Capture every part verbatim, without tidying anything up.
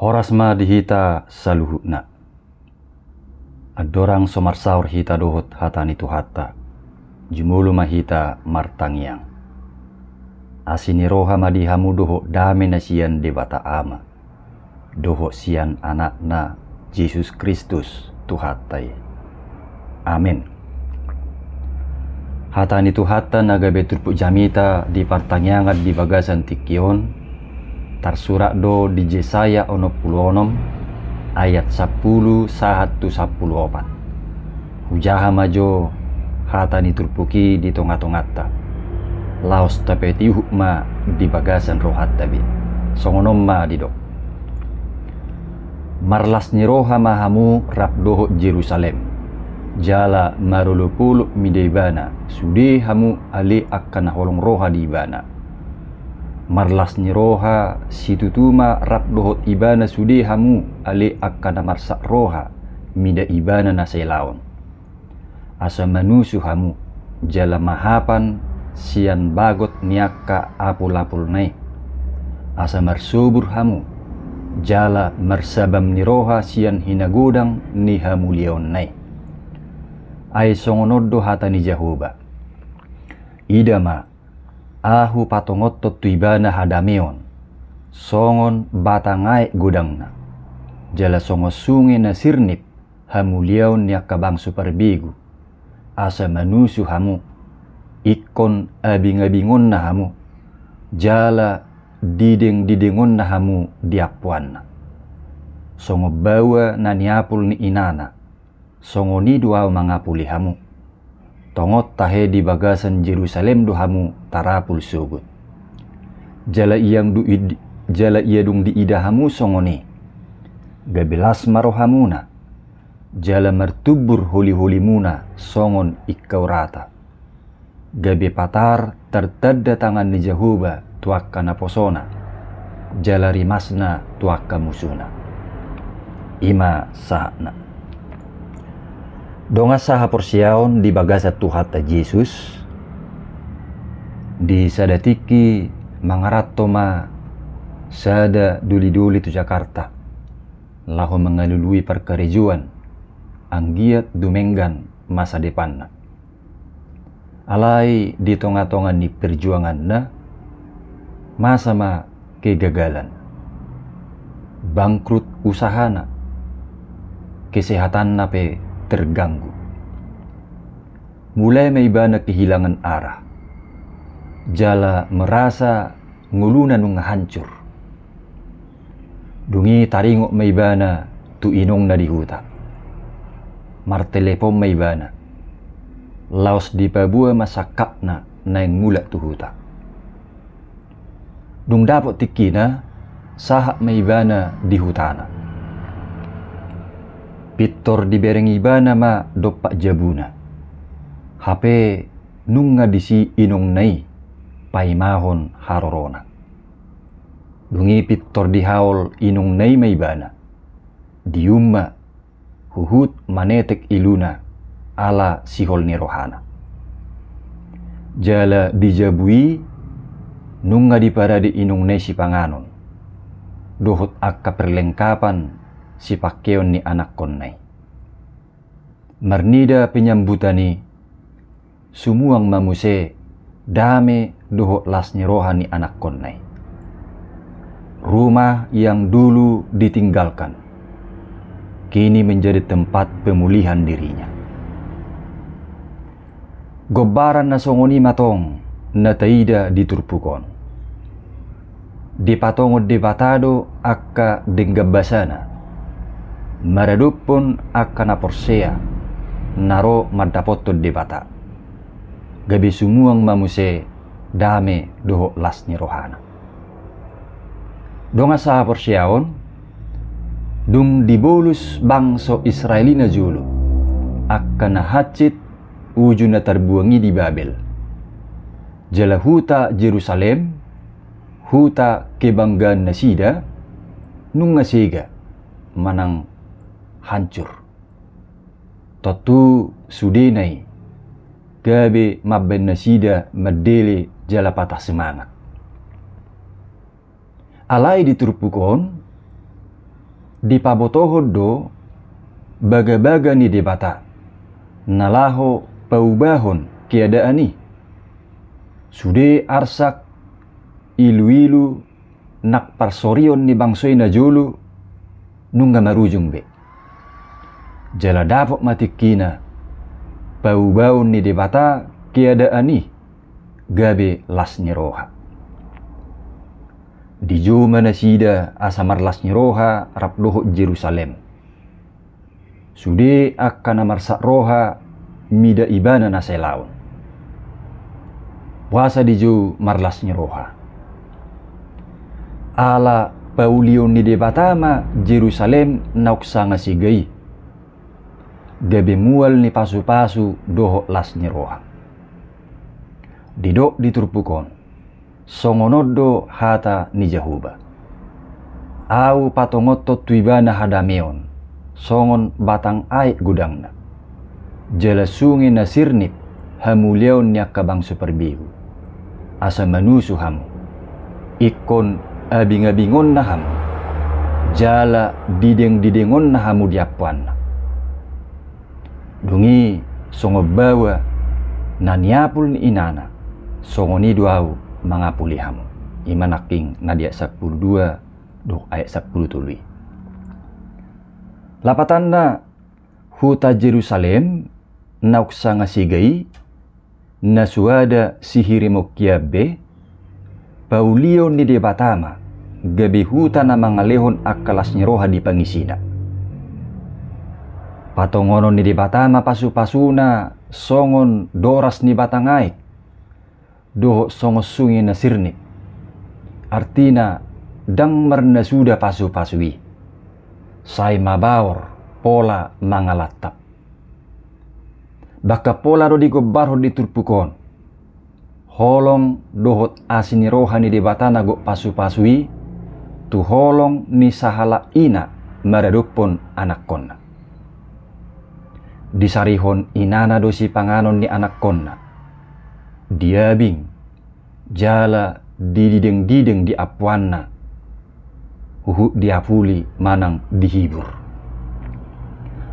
Horas ma di hita saluhutna. Andorang so marsaor hita dohot hata ni Tuhanta, jumolo ma hita martangiang. Asi ni roha ma di hamu dohot dame na sian Debata Ama, dohot sian Anakna Jesus Kristus Tuhanta i. Amen. Hata ni Tuhanta na gabe turpuk jamita di partangiangan di bagasan tingki on, tarsurat do di Jesaya onom pulu onom ayat sampulu sahat tu sampulu opat. Hujaha ma jo hata ni turpuk i di tonga-tonganta, laos tapatihuk ma di bagasan rohanta be. Songon on ma didok: Marlas ni roha ma hamu rap dohot Jerusalem, jala marolop-olop mida ibana, sude hamu ale angka na holong roha di ibana. Marlas ni roha situtu ma rap dohot ibana sude hamu ale angka na marsak roha mida ibana na sailaon. Asa manusu hamu, jala mahapan sian bagot ni angka apul-apulna i. Asa marsobur hamu, jala marsabam ni roha sian hinagodang ni hamuliaonna i. Ai songon on do hata ni Jahowa: Ida ma, Ahu patongothon tu ibana hadameon, songon batang aek godangna, jala songon sunge na sirnip hamuliaon ni angka bangso parbegu, asa manusu hamu, ingkon abing-abingonna hamu, jala dideng-didengonna hamu di ampuanna. Songon baoa na niapul ni inana, songon i do Ahu mangapuli hamu. Tongon tahe di bagasan Jerusalem do hamu tarapul sogot. Jala ia dung di-, jala ia dung diida hamu songon i, gabe las ma rohamuna, jala martumbur holi-holimuna songon ingkau rata. Gabe patar tartanda tangan ni Jahowa tu angka naposona, jala rimasna tu angka musuna. I ma sahatna. Dongan sahaporseaon di bagasan Tuhanta Jesus, di sada tingki mangaranto ma sada doli-doli tu Jakarta, laho mangalului parkarejoan, anggiat dumenggan masa depanna. Alai di tonga-tonga ni perjuanganna, masa ma kegagalan. Bangkrut usahana, kesehatanna pe terganggu. Mulai ma ibana kehilangan arah, jala merasa ngoluna nunga hancur. Dung i taringot ma ibana tu inongna di huta. Martelepon ma ibana, laos dipaboa ma sangkapna naeng mulak tu huta. Dung dapot tingkina, sahat ma ibana di hutana. Pintor dibereng ibana ma dompak jabuna. Hape nunga disi inongna i paimahon harorona. Dung i pintor dihaol inongna i ma ibana. Dium ma, huhut manetek iluna ala sihol ni rohana. Jala di jabu i nunga diparade inongna i sipanganon dohot angka perlengkapan sipangkeon ni anakkonna i. Marnida penyambutan i, sumuang ma muse dame dohot las ni roha ni anakkonna i. Rumah yang dulu ditinggalkan, kini menjadi tempat pemulihan dirinya. Gombaran na songon i ma tong na taida di turpuk on. Dipatongon Debata do angka denggan basana maradophon angka na porsea na ro mandapothon Debata. Gabe sumuang ma muse dame dohot las ni rohana. Dongan sahaporseaon, dung dibolus bangso Israel i najolo angka na hansit uju na tarbuang i di Babel, jala huta Jerusalem, huta kebanggaan nasida, nunga sega manang hancur. Tontu sudena i gabe mambaen nasida mandele jala patah semangat. Alai di turpuk on, Dipabotohon do bagabaga ni Debata na laho paubahon keadaan i. Sude arsak, iluilu nang parsorion ni bangso i najolo nunga marujung be. Jala dapot ma tingkina paubaon ni Debata keadaan i gabe las ni roha. Dijou ma nasida asa marlas ni roha rap dohot Jerusalem. Sude angka na marsak roha mida ibana na selaon. Boasa dijou marlas ni roha? Ala paulion ni Debata ma Jerusalem naung sanga sega i, gabe mual ni pasupasu dohot las ni roha. Didok di turpuk on, songon on do hata ni Jahowa: Ahu patongonhon tu ibana hadameon songon batang aek godangna, jala sunge na sirnip hamuliaon ni angka bangso parbegu, asa manusu hamu. Ingkon abingabingonna hamu, jala didengdidengonna hamu di ampuanna. Dung i songon baoa na niapul ni inana, songon i do ahu mangapuli hamu. I ma nangkin na di ayat sampulu dua dohot ayat sampulu tolu i. Lapatanna, huta Jerusalem naung sanga sega i, na suada sihirimon hian be, paulion ni Debata ma gabe huta na mangalehon angka las ni roha di pangisina. Patongonon ni Debata ma pasupasuna songon doras ni batang aek dohot songon sunge na sirnip. Artina, ndang marnasuda pasupasu i, sai mabaor pola mangalantap. Bangka pola do digombarhon di turpuk on holong dohot asi ni roha ni Debata na gok pasupasu i tu holong ni sahalak ina maradophon anakkonna. Disarihon inana do sipanganon ni anakkonna, diabing jala dididengdideng di ampuanna, huhut diapuli manang dihibur.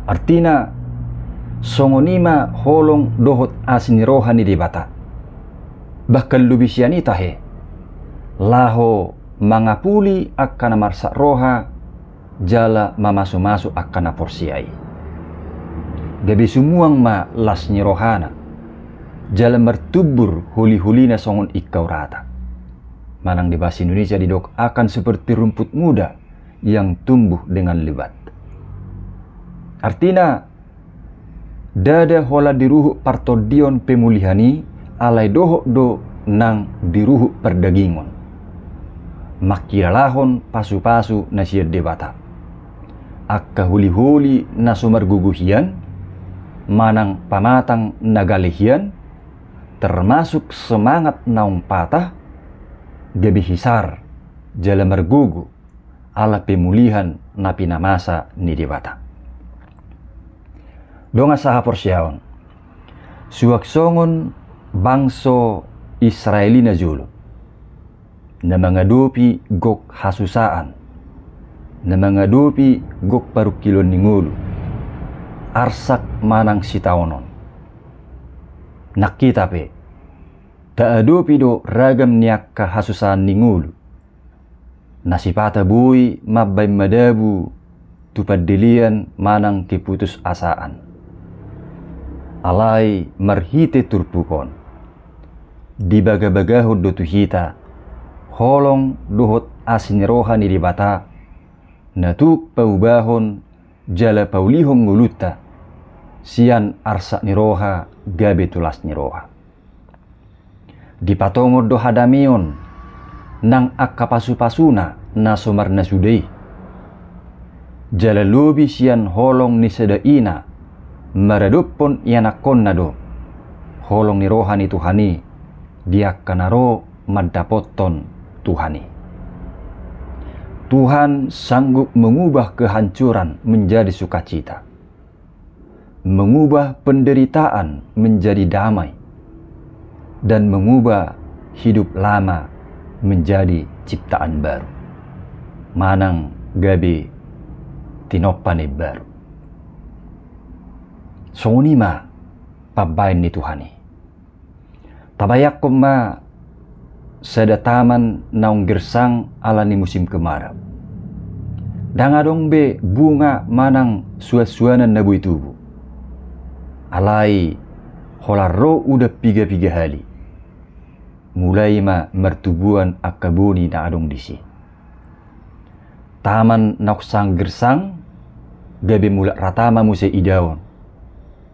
Artina, songon i ma holong dohot asi ni roha ni Debata. Bahkan lobi sian i tahe, laho mangapuli angka na marsak roha jala mamasumasu angka na porsea i. Gabe sumuang ma las ni rohana, jala martumbur holiholina songon ingkau rata. Manang di bahasa Indonesia didok akan seperti rumput muda yang tumbuh dengan lebat. Artina, ndada holan diruhut partondion pemulihan i, alai dohot do nang diruhut pardagingon. Mangkilalahon pasupasu na sian Debata. Angka holiholi na so margogo hian, manang pamatang na gale hian, termasuk semangat naung patah, gabe hisar jala margogo ala pemulihan na pinamasa ni Debata. Dongan sahaporseaon, suang songon bangso Israel i najolo, na mangadopi gok hasusaan, na mangadopi gok parungkilon ni ngolu, arsak manang sitaonon. Nang hita pe taadopi do ragam ni angka hasusaan ni ngolu, na sipata boi mambaen madabu tu pandelean manang keputusasaan. Alai marhite turpuk on, dibagabagahon do tu hita holong dohot asi ni roha ni Debata, na tuk paubahon jala paulihon ngolunta sian arsak ni roha gabe tu las ni roha. Dipatongon do hadameon nang angka pasupasuna na so marnasuda i. Jala lobi sian holong ni sada ina maradophon ianakkonna do holong ni roha ni Tuhan i di angka na ro mandapothon Tuhan i. Tuhan sanggup mengubah kehancuran menjadi sukacita, mengubah penderitaan menjadi damai, dan mengubah hidup lama menjadi ciptaan baru. Manang gabe tinompa na imbaru. Songon i ma pambaen ni Tuhan i. Tabayangkon ma sada taman naung gersang ala ni musim kemarau. Ndang adong be bunga manang suansuanan na boi tubu. Alai holan ro udan piga-piga hali, mulai ma martubuan angka boni na adong disi. Taman naung sanggersang gabe mulak rata ma muse idaon,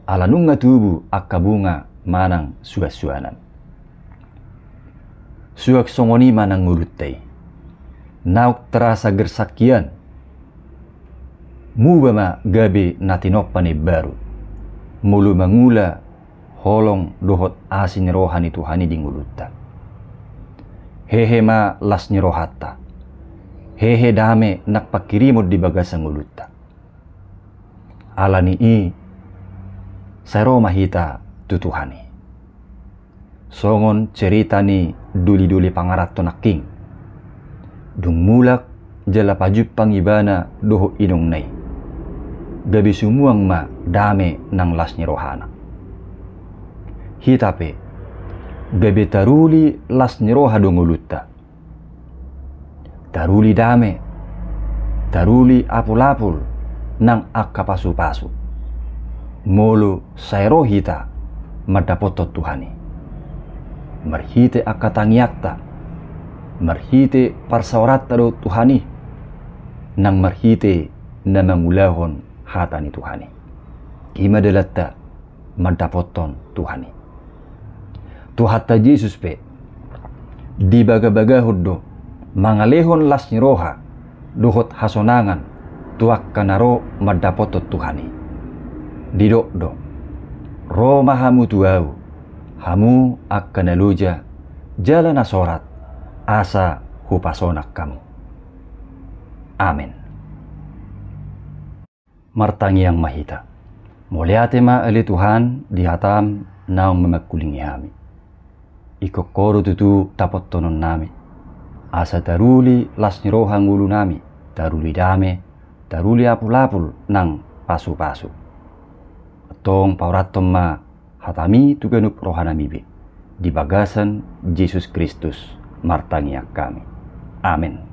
ala nunga tubu angka bunga manang suansuanan. Suang songon i ma nang ngolunta i. Naung terasa gersang hian, muba ma gabe na tinompa na imbaru, molo mangula holong dohot asi ni roha ni Tuhan i di ngolunta. Hehe ma las ni rohanta. Hehe dame nang pangkirimon di bagasan ngolunta. Ala ni i, sai ro ma hita tu Tuhan i. Songon cerita ni doli-doli pangaranto nangkin. Dung mulak jala pajumpang ibana dohot inongna i, gabe sumuang ma dame nang las ni rohana. Hita pe gabe taruli las ni roha do ngolunta. Taruli dame, taruli apul-apul nang angka pasu-pasu, molo sai ro hita mandapothon Tuhan i. Marhite angka tangiangta, marhite parsaoranta dohot Tuhan i, nang marhite na mangulahon hata ni Tuhan i. I ma dalanta mandapothon Tuhan i. Tuhanta Jesus pe dibagabagahon do mangalehon las ni roha dohot hasonangan tu angka na ro mandapothon Tuhan i. Didok do, ro ma hamu tu Ahu, hamu angka na loja jala na sorat, asa hupasonang hamu. Amen. Martangiang ma hita. Mauliate ma ale Tuhan di hataM naung mamangkulingi hami. Ingkon Ho do tutu dapothononnami, asa taruli las ni roha ngolunami, taruli dame, taruli apul-apul nang pasu-pasu. Antong pahorathon ma hataMi tu ganup rohanami be. Di bagasan Jesus Kristus martangiang hami. Amen.